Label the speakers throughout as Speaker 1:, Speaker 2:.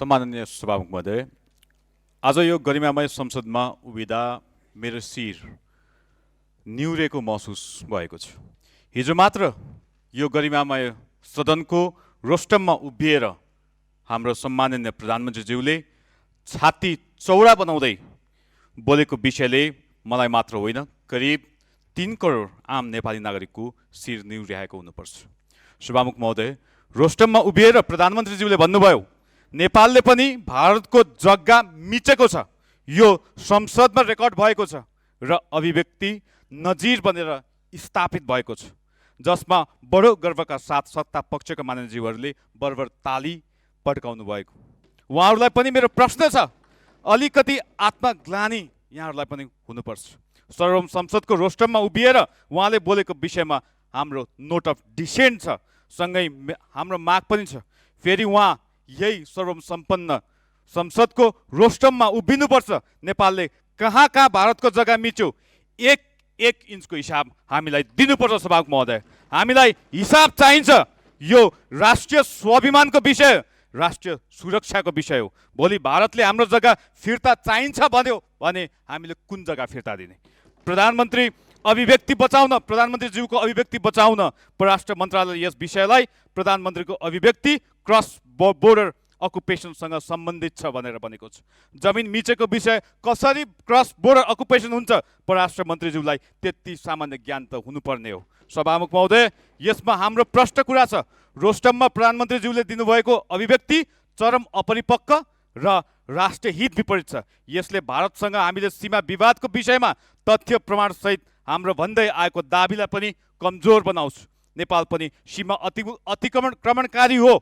Speaker 1: सम्माननीय सभामुख महोदय, आज यो गरिमामय संसदमा उभिँदा मेरो शिर निहुरेको महसुस भएको छ। हिजो मात्र यो गरिमामय सदनको रोस्टममा उभिएर हाम्रो सम्माननीय प्रधानमन्त्रीज्यूले छाती चौडा बनाउँदै बोलेको विषयले मलाई मात्र होइन, करिब 3 करोड आम नेपाली नागरिकको शिर निहुरिरहेको हुनुपर्छ। सभामुख महोदय, रोस्टममा उभिएर प्रधानमन्त्रीज्यूले भन्नुभयो नेपालले पनि भारतको जग्गा मिचेको छ, यो संसदमा रेकर्ड भएको छ र अभिव्यक्ति नजिर बनेर स्थापित भएको छ, जसमा बडो गर्वका साथ सत्ता पक्षका माननीयज्यूहरूले बरबर ताली पड्काउनु भएको। उहाँहरूलाई पनि मेरो प्रश्न छ, अलिकति आत्मग्लानी यहाँहरूलाई पनि हुनुपर्छ। सर्वोच्च संसदको रोस्टममा उभिएर उहाँले बोलेको विषयमा हाम्रो नोट अफ डिसेन्ट छ, सँगै हाम्रो माग पनि छ। फेरि उहाँ यही सर्वोच्च सम्पन्न संसदको रोस्टममा उभिनुपर्छ। नेपालले कहाँ कहाँ भारतको जग्गा मिच्यो, एक इन्चको हिसाब हामीलाई दिनुपर्छ। सभामुख महोदय, हामीलाई हिसाब चाहिन्छ। यो राष्ट्रिय स्वाभिमानको विषय, राष्ट्रिय सुरक्षाको विषय हो। भोलि भारतले हाम्रो जग्गा फिर्ता चाहिन्छ भन्यो भने हामीले कुन जग्गा फिर्ता दिने? प्रधानमन्त्री अभिव्यक्ति बचाउन, प्रधानमन्त्रीज्यूको अभिव्यक्ति बचाउन परराष्ट्र मन्त्रालयले यस विषयलाई प्रधानमन्त्रीको अभिव्यक्ति क्रस बोर्डर अकुपेसनसँग सम्बन्धित छ भनेर भनेको छ। जमिन मिचेको विषय कसरी क्रस बोर्डर अकुपेसन हुन्छ, परराष्ट्र मन्त्रीज्यूलाई त्यति सामान्य ज्ञान त हुनुपर्ने हो। सभामुख महोदय, यसमा हाम्रो प्रश्न कुरा छ, रोस्टममा प्रधानमन्त्रीज्यूले दिनुभएको अभिव्यक्ति चरम अपरिपक्व र राष्ट्रिय हित विपरीत छ। यसले भारतसँग हामीले सीमा विवादको विषयमा तथ्य प्रमाण सहित हाम्रो भन्दै आएको दाबीलाई पनि कमजोर बनाउँछ। नेपाल पनि सीमा अतिक्रमणकारी हो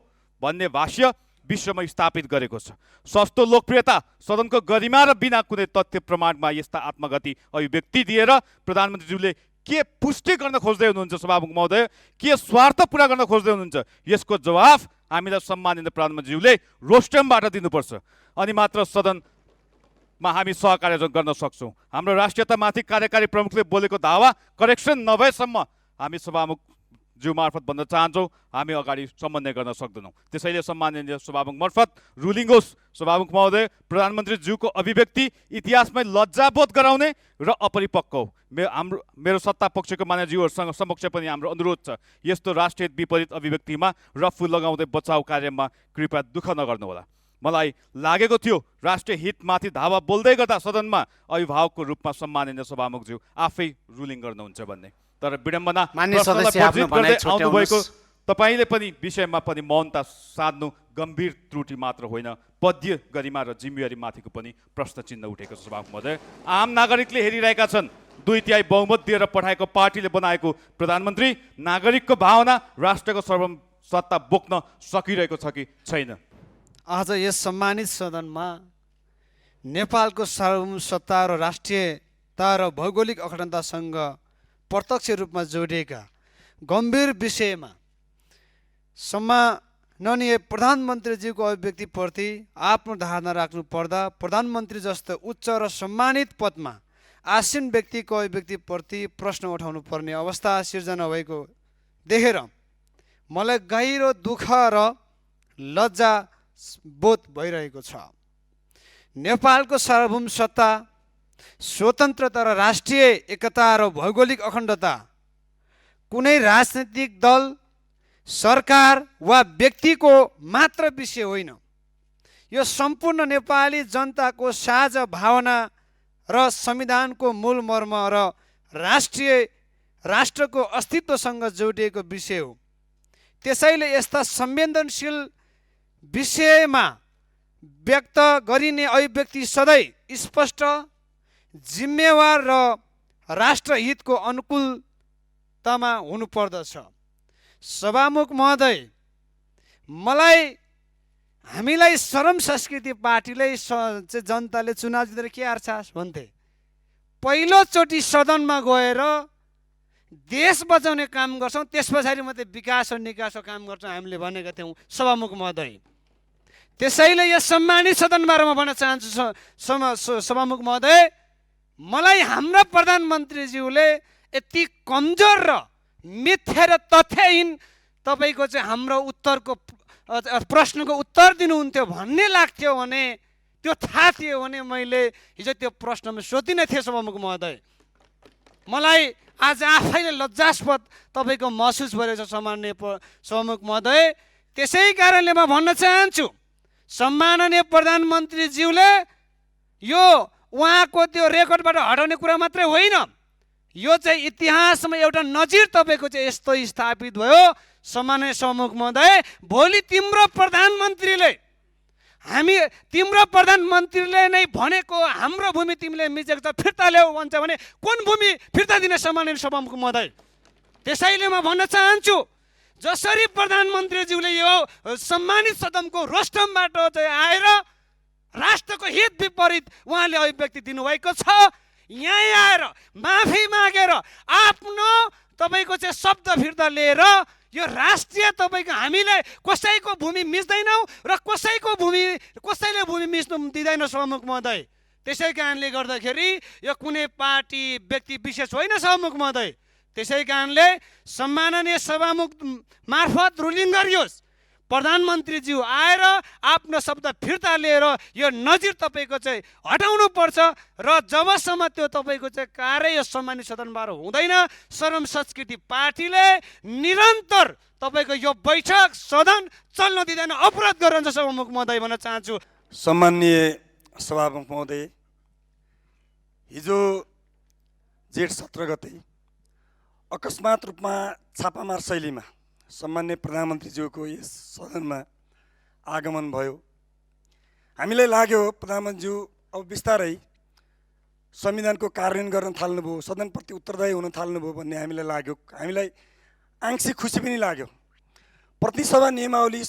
Speaker 1: भन्ने भाष्य विश्वमा स्थापित गरेको छ। सस्तो लोकप्रियता, सदनको गरिमा र बिना कुनै तथ्य प्रमाणमा यस्ता आत्मघाती अभिव्यक्ति दिएर प्रधानमन्त्रीज्यूले के पुष्टि गर्न खोज्दै हुनुहुन्छ? सभामुख महोदय, के स्वार्थ पुरा गर्न खोज्दै हुनुहुन्छ? यसको जवाफ हामीलाई सम्माननीय प्रधानमन्त्रीज्यूले रोस्टमबाट दिनुपर्छ, अनि मात्र सदनमा हामी सहकार्य गर्न सक्छौँ। हाम्रो राष्ट्रियतामाथि कार्यकारी प्रमुखले बोलेको दावा करेक्सन नभएसम्म हामी सभामुख ज्यू मार्फत भन्न चाहन्छौँ, हामी अगाडि समन्वय गर्न सक्दैनौँ। त्यसैले सम्माननीय सभामुख मार्फत रुलिङ होस्। सभामुख महोदय, प्रधानमन्त्रीज्यूको अभिव्यक्ति इतिहासमै लज्जाबोध गराउने र अपरिपक्व हो। मेरो सत्ता पक्षको मान्यज्यूहरूसँग समक्ष पनि हाम्रो अनुरोध छ, यस्तो राष्ट्रिय विपरीत अभिव्यक्तिमा रफू लगाउँदै बचाउ कार्यमा कृपया दुःख नगर्नुहोला। मलाई लागेको थियो राष्ट्रिय हितमाथि धावा बोल्दै गर्दा सदनमा अभिभावकको रूपमा सम्माननीय सभामुखज्यू आफै रुलिङ गर्नुहुन्छ भन्ने, तर विडम्बना आउनुभएको तपाईँले पनि विषयमा पनि मौनता साध्नु गम्भीर त्रुटि मात्र होइन, पद्य गरिमा र जिम्मेवारी माथिको पनि प्रश्न चिन्ह उठेको छ। सभामुख महोदय, आम नागरिकले हेरिरहेका छन्, 2/3 बहुमत दिएर पठाएको पार्टीले बनाएको प्रधानमन्त्री नागरिकको भावना, राष्ट्रको सर्वसत्ता बोक्न सकिरहेको छ कि छैन?
Speaker 2: आज यस सम्मानित सदनमा नेपालको सार्वभौमसत्ता र राष्ट्रियता र भौगोलिक अखण्डतासँग प्रत्यक्ष रूपमा जोडिएका गम्भीर विषयमा सम्माननीय प्रधानमन्त्रीज्यूको अभिव्यक्तिप्रति आफ्नो धारणा राख्नु पर्दा प्रधानमन्त्री जस्तो उच्च र सम्मानित पदमा आसीन व्यक्तिको अभिव्यक्तिप्रति प्रश्न उठाउनु पर्ने अवस्था सिर्जना भएको देखेर मलाई गहिरो दुःख र लज्जा बोध भइरहेको छ। नेपालको सार्वभौमसत्ता, स्वतन्त्रता र राष्ट्रिय एकता र भौगोलिक अखण्डता कुनै राजनैतिक दल, सरकार वा व्यक्तिको मात्र विषय होइन। यो सम्पूर्ण नेपाली जनताको साझा भावना र संविधानको मूल मर्म र राष्ट्रको अस्तित्वसँग जोडिएको विषय हो। त्यसैले यस्ता संवेदनशील विषयमा व्यक्त गरिने अभिव्यक्ति सधैँ स्पष्ट, जिम्मेवार र राष्ट्रहितको अनुकूलतामा हुनुपर्दछ। सभामुख महोदय, हामीलाई श्रम संस्कृति पार्टीले जनताले चुनाव जितेर के हार्छ भन्थे, पहिलोचोटि सदनमा गएर देश बचाउने काम गर्छौँ, त्यस पछाडि मात्रै विकास र निकासको काम गर्छौँ हामीले भनेका थियौँ। सभामुख महोदय, त्यसैले यस सम्मानित सदनबाट म भन्न चाहन्छु सभामुख महोदय, मलाई हाम्रा प्रधानमन्त्रीज्यूले यति कमजोर र मिथ्या र तथ्यहीन तपाईँको चाहिँ हाम्रो उत्तरको प्रश्नको उत्तर दिनुहुन्थ्यो भन्ने लाग्थ्यो भने, त्यो थाहा थियो भने मैले हिजो त्यो प्रश्नमा सोधिनै थिएँ सभामुख महोदय। मलाई आज आफैले लज्जास्पद तपाईँको महसुस भइरहेछ सम्माननीय सभामुख महोदय। त्यसै कारणले म भन्न चाहन्छु, सम्माननीय प्रधानमन्त्रीज्यूले यो उहाँको त्यो रेकर्डबाट हटाउने कुरा मात्रै होइन, यो चाहिँ इतिहासमा एउटा नजिर तपाईँको चाहिँ यस्तो स्थापित भयो। सम्माननीय सभामुख महोदय, भोलि तिम्रो प्रधानमन्त्रीले तिम्रो प्रधानमन्त्रीले नै भनेको हाम्रो भूमि तिमीले मिचेको छ फिर्ता ल्याऊ भन्छ भने कुन भूमि फिर्ता दिने सम्माननीय सभामुख महोदय? त्यसैले म भन्न चाहन्छु, जसरी प्रधानमन्त्रीज्यूले यो सम्मानित सदनको रोस्टमबाट चाहिँ आएर राष्ट्रको हित विपरीत उहाँले अभिव्यक्ति दिनुभएको छ, यहीँ आएर माफी मागेर आफ्नो तपाईँको चाहिँ शब्द फिर्ता लिएर यो राष्ट्रिय तपाईँको हामीले कसैको भूमि मिच्दैनौँ र कसैले भूमि मिच्नु दिँदैन सभामुख महोदय। त्यसै कारणले गर्दाखेरि यो कुनै पार्टी व्यक्ति विशेष होइन सभामुख महोदय। त्यसै कारणले सम्माननीय सभामुख मार्फत रुलिङ गरियोस्, प्रधानमन्त्रीज्यू आएर आफ्नो शब्द फिर्ता लिएर यो नजिर तपाईँको चाहिँ हटाउनु पर्छ र जबसम्म त्यो तपाईँको चाहिँ कार्य यो सम्मानित सदनबाट हुँदैन, श्रम संस्कृति पार्टीले निरन्तर तपाईँको यो बैठक सदन चल्न दिँदैन, अवरोध गरिरहन्छ सभामुख महोदय भन्न चाहन्छु।
Speaker 3: सम्माननीय सभामुख महोदय, हिजो जेठ 17 गते अकस्मात रूपमा छापामार शैलीमा सम्माननीय प्रधानमन्त्रीज्यूको यस सदनमा आगमन भयो। हामीलाई लाग्यो प्रधानमन्त्रीज्यू अब बिस्तारै संविधानको कार्यान्वयन गर्न थाल्नुभयो, सदनप्रति उत्तरदायी हुन थाल्नुभयो भन्ने हामीलाई लाग्यो। हामीलाई आंशिक खुसी पनि लाग्यो। प्रतिसभा नियमावली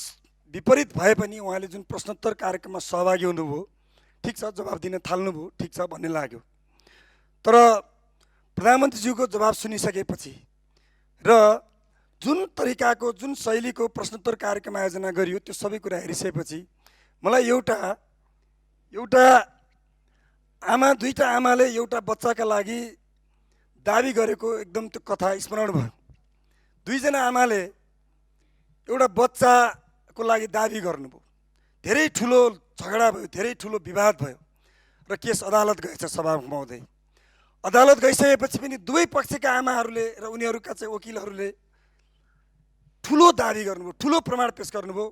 Speaker 3: विपरीत भए पनि उहाँले जुन प्रश्नोत्तर कार्यक्रममा सहभागी हुनुभयो, ठिक छ, जवाब दिन थाल्नुभयो, ठिक छ भन्ने लाग्यो। तर प्रधानमन्त्रीज्यूको जवाब सुनिसकेपछि र जुन तरिकाको जुन शैलीको प्रश्नोत्तर कार्यक्रम आयोजना गरियो त्यो सबै कुरा हेरिसकेपछि मलाई एउटा आमा, दुईटा आमाले एउटा बच्चाका लागि दाबी गरेको एकदम त्यो कथा स्मरण भयो। दुईजना आमाले एउटा बच्चाको लागि दाबी गर्नुभयो, धेरै ठुलो झगडा भयो, धेरै ठुलो विवाद भयो र केस अदालत गएछ सभामुख महोदय। अदालत गइसकेपछि पनि दुवै पक्षका आमाहरूले र उनीहरूका चाहिँ वकिलहरूले ठुलो दाबी गर्नुभयो, ठुलो प्रमाण पेश गर्नुभयो।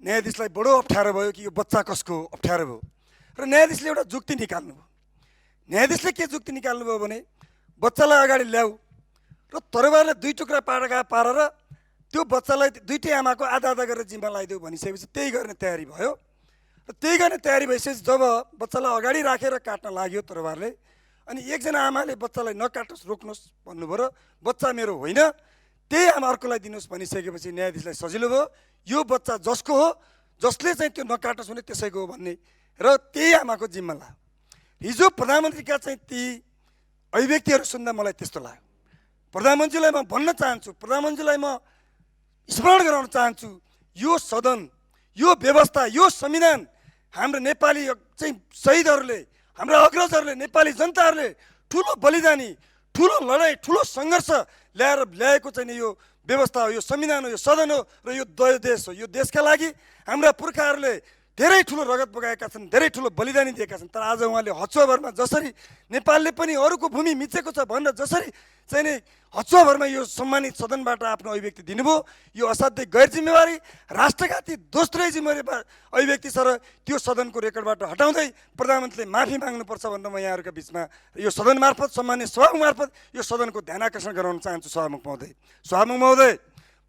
Speaker 3: न्यायाधीशलाई बडो अप्ठ्यारो भयो कि यो बच्चा कसको, अप्ठ्यारो भयो र न्यायाधीशले एउटा जुक्ति निकाल्नुभयो। न्यायाधीशले के जुक्ति निकाल्नुभयो भने बच्चालाई अगाडि ल्याऊ र तरबारले दुई टुक्रा पारेर त्यो बच्चालाई दुईटै आमाको आधा आधा गरेर जिम्मा लगाइदेऊ भनिसकेपछि त्यही गर्ने तयारी भयो। र त्यही गर्ने तयारी भइसकेपछि जब बच्चालाई अगाडि राखेर काट्न लाग्यो तरबारले, अनि एकजना आमाले बच्चालाई नकाट्नुहोस्, रोक्नुहोस् भन्नुभयो र बच्चा मेरो होइन, त्यही आमा अर्कोलाई दिनुहोस् भनिसकेपछि न्यायाधीशलाई सजिलो भयो, यो बच्चा जसको हो, जसले चाहिँ त्यो नकाटोस् भने त्यसैको हो भन्ने र त्यही आमाको जिम्मा लाग्यो। हिजो प्रधानमन्त्रीका चाहिँ ती अभिव्यक्तिहरू सुन्दा मलाई त्यस्तो लाग्यो। प्रधानमन्त्रीलाई म भन्न चाहन्छु, प्रधानमन्त्रीलाई म स्मरण गराउन चाहन्छु, यो सदन, यो व्यवस्था, यो संविधान हाम्रो नेपाली चाहिँ शहीदहरूले, हाम्रा अग्रजहरूले, नेपाली जनताहरूले ठुलो बलिदानी, ठुलो लडाइँ, ठुलो सङ्घर्ष ल्याएको चाहिँ यो व्यवस्था हो, यो संविधान हो, यो सदन हो र यो देश हो। यो देशका लागि हाम्रा पुर्खाहरूले धेरै ठुलो रगत बगाएका छन्, धेरै ठुलो बलिदानी दिएका छन्। तर आज उहाँले हचुवाभरमा जसरी नेपालले पनि अरूको भूमि मिचेको छ भनेर जसरी चाहिँ नि हचुवाभरमा यो सम्मानित सदनबाट आफ्नो अभिव्यक्ति दिनुभयो, यो असाध्यै गैर जिम्मेवारी, राष्ट्रघाती दोस्रो जिम्मेवारी अभिव्यक्ति छ र त्यो सदनको रेकर्डबाट हटाउँदै प्रधानमन्त्रीले माफी माग्नुपर्छ भनेर म यहाँहरूका बिचमा यो सदन मार्फत, सम्मानित सभामुख मार्फत यो सदनको ध्यान आकर्षण गराउन चाहन्छु। सभामुख महोदय,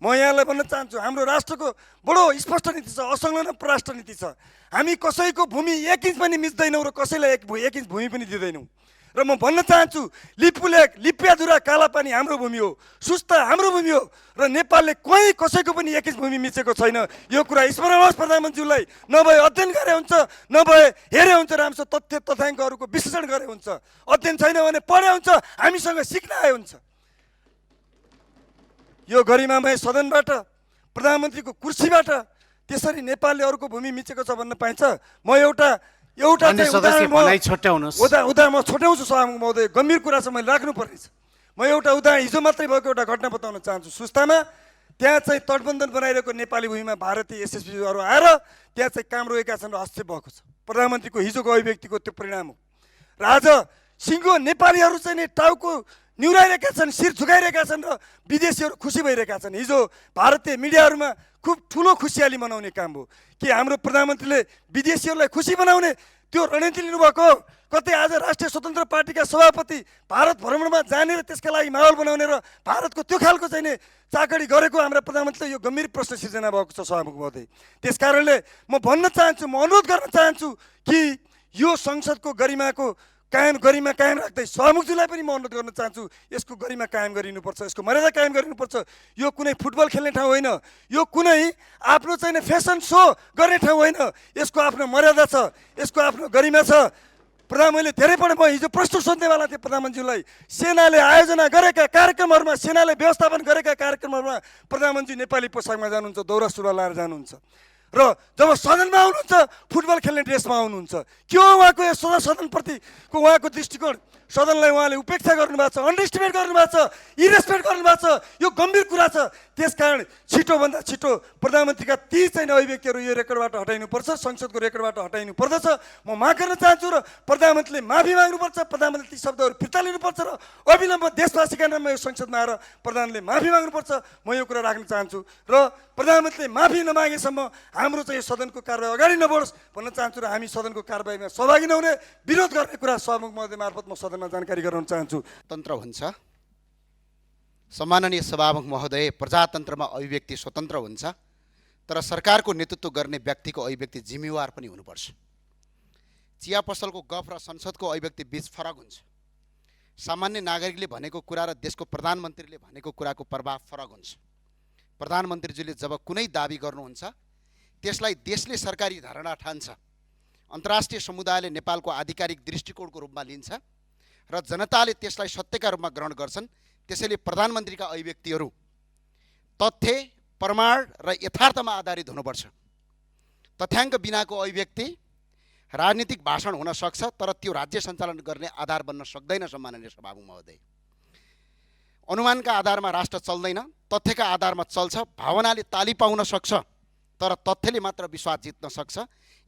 Speaker 3: म यहाँलाई भन्न चाहन्छु, हाम्रो राष्ट्रको बडो स्पष्ट नीति छ, असंलग्न परराष्ट्र नीति छ। हामी कसैको भूमि 1 इन्च पनि मिच्दैनौँ र कसैलाई 1 इन्च भूमि पनि दिँदैनौँ। र म भन्न चाहन्छु, लिपुलेक, लिप्याधुरा, कालापानी हाम्रो भूमि हो, सुस्ता हाम्रो भूमि हो र नेपालले कोही कसैको पनि 1 इन्च भूमि मिचेको छैन। यो कुरा स्मरण होस् प्रधानमन्त्रीलाई। नभए अध्ययन गरे हुन्छ, नभए हेरे हुन्छ, राम्रो तथ्य तथ्याङ्कहरूको विश्लेषण गरे हुन्छ। अध्ययन छैन भने पढे हुन्छ, हामीसँग सिक्न आए हुन्छ। यो गरिमामय सदनबाट, प्रधानमन्त्रीको कुर्सीबाट त्यसरी नेपालले अरूको भूमि मिचेको छ भन्न पाइन्छ? म एउटा चाहिँ उदाहरण म छोट्याउँछु सभामुख महोदय, गम्भीर कुरा छ, मैले राख्नुपर्नेछ। म एउटा उदाहरण, हिजो मात्रै भएको एउटा घटना बताउन चाहन्छु। सुस्तामा त्यहाँ चाहिँ तटबन्धन बनाइरहेको नेपाली भूमिमा भारतीय एसएसबीहरू आएर त्यहाँ चाहिँ काम रोकेका छन् र हस्तक्षेप भएको छ। प्रधानमन्त्रीको हिजोको अभिव्यक्तिको त्यो परिणाम हो। र आज सिङ्गो नेपालीहरू चाहिँ नि टाउको निहुराइरहेका छन्, शिर झुकाइरहेका छन् र विदेशीहरू खुसी भइरहेका छन्। हिजो भारतीय मिडियाहरूमा खुब ठुलो खुसियाली मनाउने काम हो कि हाम्रो प्रधानमन्त्रीले विदेशीहरूलाई खुसी बनाउने त्यो रणनीति लिनुभएको। कतै आज राष्ट्रिय स्वतन्त्र पार्टीका सभापति भारत भ्रमणमा जाने र त्यसका लागि माहौल बनाउने र भारतको त्यो खालको चाहिँ नि चाकडी गरेको हाम्रा प्रधानमन्त्रीले यो गम्भीर प्रश्न सिर्जना भएको छ सभामुख महोदय। त्यस कारणले म भन्न चाहन्छु, म अनुरोध गर्न चाहन्छु कि यो संसदको गरिमा कायम राख्दै सभामुखजीलाई पनि म अनुरोध गर्न चाहन्छु, यसको गरिमा कायम गरिनुपर्छ, यसको मर्यादा कायम गरिनुपर्छ। यो कुनै फुटबल खेल्ने ठाउँ होइन, यो कुनै आफ्नो चाहिँ फेसन सो गर्ने ठाउँ होइन। यसको आफ्नो मर्यादा छ, यसको आफ्नो गरिमा छ। प्रधानमन्त्रीले धेरै पल्ट म हिजो प्रश्न सोध्नेवाला थिएँ प्रधानमन्त्रीलाई। सेनाले आयोजना गरेका कार्यक्रमहरूमा, सेनाले व्यवस्थापन गरेका कार्यक्रमहरूमा प्रधानमन्त्री नेपाली पोसाकमा जानुहुन्छ, दौरा सुरुवाल लाएर जानुहुन्छ र जब सदनमा आउनुहुन्छ फुटबल खेल्ने ड्रेसमा आउनुहुन्छ। के हो उहाँको यो सदनप्रतिको उहाँको दृष्टिकोण? सदनलाई उहाँले उपेक्षा गर्नुभएको छ, अन्डरएस्टिमेट गर्नुभएको छ, इरेस्पेक्ट गर्नुभएको छ। यो गम्भीर कुरा छ। त्यसकारण छिटोभन्दा छिटो प्रधानमन्त्रीका ती चाहिँ अभिव्यक्तिहरू यो रेकर्डबाट हटाइनुपर्छ, संसदको रेकर्डबाट हटाइनु पर्दछ। म माग गर्न चाहन्छु र प्रधानमन्त्रीले माफी माग्नुपर्छ, प्रधानमन्त्रीले ती शब्दहरू फिर्ता लिनुपर्छ र अविलम्ब देशवासीका नाममा यो संसदमा आएर प्रधानले माफी माग्नुपर्छ। म यो कुरा राख्न चाहन्छु र प्रधानमन्त्रीले माफी नमागेसम्म हाम्रो चाहिँ यो सदनको कारबाही अगाडि नबढोस् भन्न चाहन्छु र हामी सदनको कारबाहीमा सहभागी नहुने, विरोध गर्ने कुरा सभामुख महोदय मार्फत म सदनमा जानकारी गराउन चाहन्छु।
Speaker 4: तन्त्र हुन्छ। सम्माननीय सभामुख महोदय, प्रजातन्त्रमा अभिव्यक्ति स्वतन्त्र हुन्छ, तर सरकारको नेतृत्व गर्ने व्यक्तिको अभिव्यक्ति जिम्मेवार पनि हुनुपर्छ। चिया पसलको गफ र संसदको अभिव्यक्ति बीच फरक हुन्छ। सामान्य नागरिकले भनेको कुरा र देशको प्रधानमन्त्रीले भनेको कुराको प्रभाव फरक हुन्छ। प्रधानमन्त्रीजीले जब कुनै दाबी गर्नुहुन्छ त्यसलाई देशले सरकारी धारणा ठान्छ, अन्तर्राष्ट्रिय समुदायले नेपालको आधिकारिक दृष्टिकोणको रूपमा लिन्छ र जनताले त्यसलाई सत्यका रूपमा ग्रहण गर्छन्। त्यसैले प्रधानमन्त्रीका अभिव्यक्तिहरू तथ्य, प्रमाण र यथार्थमा आधारित हुनुपर्छ। तथ्याङ्क बिनाको अभिव्यक्ति राजनीतिक भाषण हुन सक्छ, तर त्यो राज्य सञ्चालन गर्ने आधार बन्न सक्दैन। सम्माननीय सभामुख महोदय, अनुमानका आधारमा राष्ट्र चल्दैन, तथ्यका आधारमा चल्छ। भावनाले ताली पाउन सक्छ, तर तथ्यले मात्र विश्वास जित्न सक्छ।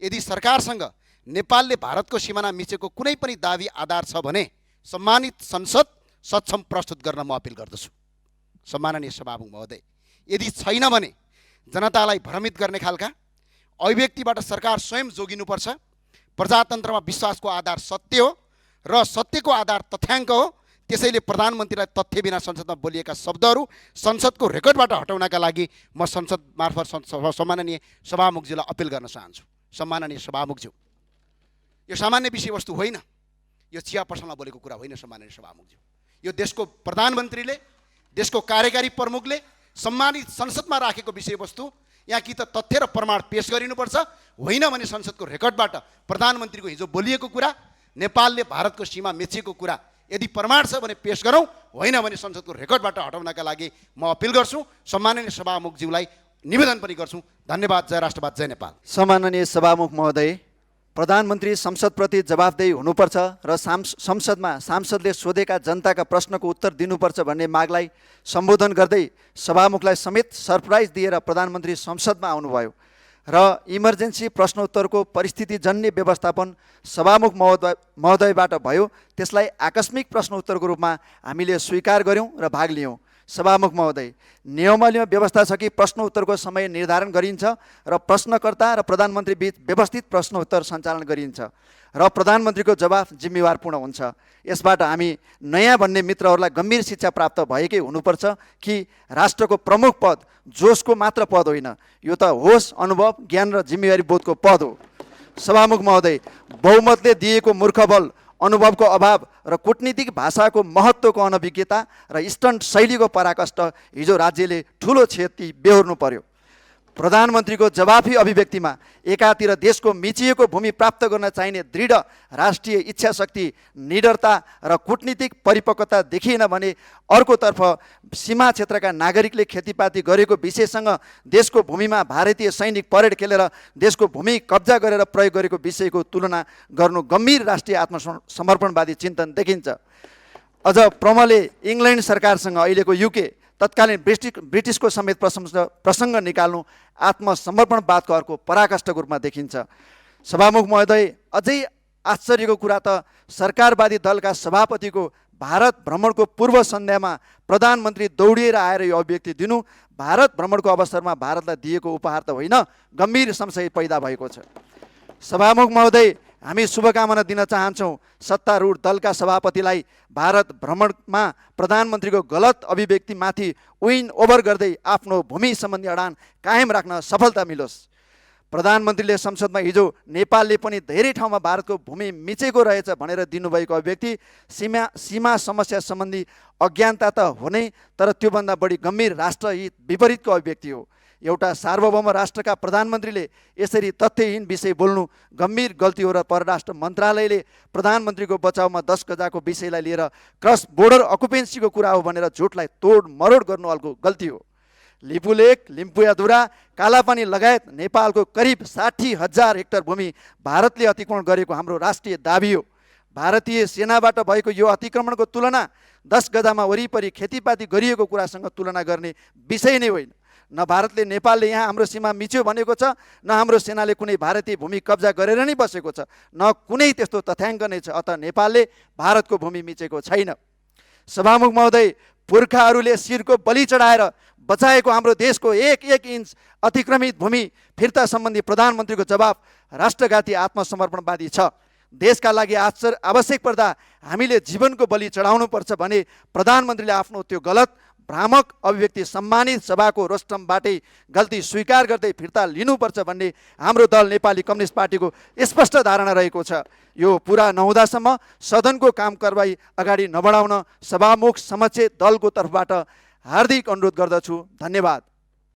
Speaker 4: यदि सरकारसँग नेपालले भारतको सिमाना मिचेको कुनै पनि दाबी आधार छ भने सम्मानित संसद सक्षम प्रस्तुत गर्न म अपिल गर्दछु। सम्माननीय सभामुख महोदय, यदि छैन भने जनतालाई भ्रमित गर्ने खालका अभिव्यक्तिबाट सरकार स्वयं जोगिनुपर्छ। प्रजातन्त्रमा विश्वासको आधार सत्य हो र सत्यको आधार तथ्याङ्क हो। त्यसैले प्रधानमन्त्रीलाई तथ्य बिना संसदमा बोलिएका शब्दहरू संसदको रेकर्डबाट हटाउनका लागि म संसद मार्फत सम्माननीय सभामुखज्यूलाई अपिल गर्न चाहन्छु। सम्माननीय सभामुखज्यू, यो सामान्य विषयवस्तु होइन, यो चिया पसलमा बोलेको कुरा होइन। सम्माननीय सभामुखज्यू, यो देशको प्रधानमन्त्रीले, देशको कार्यकारी प्रमुखले सम्मानित संसदमा राखेको विषयवस्तु। यहाँ कि त तथ्य र प्रमाण पेश गरिनुपर्छ, होइन भने संसदको रेकर्डबाट प्रधानमन्त्रीको हिजो बोलिएको कुरा, नेपालले भारतको सीमा मेचिएको कुरा यदि प्रमाण छ भने पेश गरौँ, होइन भने संसदको रेकर्डबाट हटाउनका लागि म अपिल गर्छु। सम्माननीय सभामुखज्यूलाई निवेदन पनि गर्छु। धन्यवाद। जय राष्ट्रवाद, जय नेपाल।
Speaker 5: सम्माननीय सभामुख महोदय, प्रधानमन्त्री संसदप्रति जवाफदेही हुनुपर्छ र संसदमा सांसदले सोधेका जनताका प्रश्नको उत्तर दिनुपर्छ भन्ने मागलाई सम्बोधन गर्दै सभामुखलाई समेत सरप्राइज दिएर प्रधानमन्त्री संसदमा आउनुभयो र इमर्जेन्सी प्रश्नोत्तरको परिस्थितिजन्य व्यवस्थापन सभामुख महोदयबाट भयो। त्यसलाई आकस्मिक प्रश्नोत्तरको रूपमा हामीले स्वीकार गऱ्यौँ र भाग लियौँ। सभामुख महोदय, नियमावलीमा व्यवस्था छ कि प्रश्नोत्तरको समय निर्धारण गरिन्छ र प्रश्नकर्ता र प्रधानमन्त्री बीच व्यवस्थित प्रश्नोत्तर सञ्चालन गरिन्छ र प्रधानमन्त्रीको जवाफ जिम्मेवारपूर्ण हुन्छ। यसबाट हामी नयाँ भन्ने मित्रहरूलाई गम्भीर शिक्षा प्राप्त भएकै हुनुपर्छ कि राष्ट्रको प्रमुख पद जोसको मात्र पद होइन, यो त होस, अनुभव, ज्ञान र जिम्मेवारी बोधको पद हो। सभामुख महोदय, बहुमतले दिएको मूर्खबल, अनुभवको अभाव र कूटनीतिक भाषाको महत्त्वको अनभिज्ञता र स्टन्ट शैलीको पराकष्ट हिजो राज्यले ठुलो क्षति बेहोर्नु पर्यो। प्रधानमन्त्रीको जवाफी अभिव्यक्तिमा एकातिर देशको मिचिएको भूमि प्राप्त गर्न चाहिने दृढ राष्ट्रिय इच्छाशक्ति, निडरता र कूटनीतिक परिपक्वता देखिएन भने अर्कोतर्फ सीमा क्षेत्रका नागरिकले खेतीपाती गरेको विषयसँग देशको भूमिमा भारतीय सैनिक परेड खेलेर देशको भूमि कब्जा गरेर प्रयोग गरेको विषयको तुलना गर्नु गम्भीर राष्ट्रिय आत्मसमर्पणवादी चिन्तन देखिन्छ। अझ प्रमले इङ्ल्यान्ड सरकारसँग, अहिलेको युके तत्कालीन ब्रिटिसको समेत प्रसङ्ग निकाल्नु आत्मसमर्पणवादको अर्को पराकाष्ठको रूपमा देखिन्छ। सभामुख महोदय, अझै आश्चर्यको कुरा त सरकारवादी दलका सभापतिको भारत भ्रमणको पूर्व सन्ध्यामा प्रधानमन्त्री दौडिएर आएर यो अभिव्यक्ति दिनु भारत भ्रमणको अवसरमा भारतलाई दिएको उपहार त होइन, गम्भीर संशय पैदा भएको छ। सभामुख महोदय, हामी शुभकामना दिन चाहन्छौँ सत्तारूढ दलका सभापतिलाई भारत भ्रमणमा प्रधानमन्त्रीको गलत अभिव्यक्तिमाथि विन ओभर गर्दै आफ्नो भूमि सम्बन्धी अडान कायम राख्न सफलता मिलोस्। प्रधानमन्त्रीले संसदमा हिजो नेपालले पनि धेरै ठाउँमा भारतको भूमि मिचेको रहेछ भनेर दिनुभएको अभिव्यक्ति सीमा समस्या सम्बन्धी अज्ञानता त हो नै, तर त्योभन्दा बढी गम्भीर राष्ट्रहित विपरीतको अभिव्यक्ति हो। एउटा सार्वभौम राष्ट्रका प्रधानमन्त्रीले यसरी तथ्यहीन विषय बोल्नु गम्भीर गल्ती हो र परराष्ट्र मन्त्रालयले प्रधानमन्त्रीको बचाउमा 10 गजाको विषयलाई लिएर क्रस बोर्डर अकुपेन्सीको कुरा हो भनेर झुटलाई तोड मरोड गर्नु अर्को गल्ती हो। लिपुलेक, लिम्पुयाधुरा, कालापानी लगायत नेपालको करिब 60,000 हेक्टर भूमि भारतले अतिक्रमण गरेको हाम्रो राष्ट्रिय दाबी हो। भारतीय सेनाबाट भएको यो अतिक्रमणको तुलना 10 गजामा वरिपरि खेतीपाती गरिएको कुरासँग तुलना गर्ने विषय नै होइन। न भारतले नेपालले यहाँ हाम्रो सीमा मिच्यो भनेको छ, न हाम्रो सेनाले कुनै भारतीय भूमि कब्जा गरेर नै बसेको छ, न कुनै त्यस्तो तथ्याङ्क नै छ। अत नेपालले भारतको भूमि मिचेको छैन। सभामुख महोदय, पुर्खाहरूले शिरको बलि चढाएर बचाएको हाम्रो देशको एक इन्च अतिक्रमित भूमि फिर्ता सम्बन्धी प्रधानमन्त्रीको जवाफ राष्ट्रघाती आत्मसमर्पणवादी छ। देशका लागि आवश्यक पर्दा हामीले जीवनको बलि चढाउनुपर्छ भने प्रधानमन्त्रीले आफ्नो त्यो गलत भ्रामक अभिव्यक्ति सम्मानित सभाको रोस्टमबाटै गल्ती स्वीकार गर्दै फिर्ता लिनुपर्छ भन्ने हाम्रो दल नेपाली कम्युनिस्ट पार्टीको स्पष्ट धारणा रहेको छ। यो पुरा नहुँदासम्म सदनको काम कारबाही अगाडि नबढाउन सभामुख समक्ष दलको तर्फबाट हार्दिक अनुरोध गर्दछु। धन्यवाद।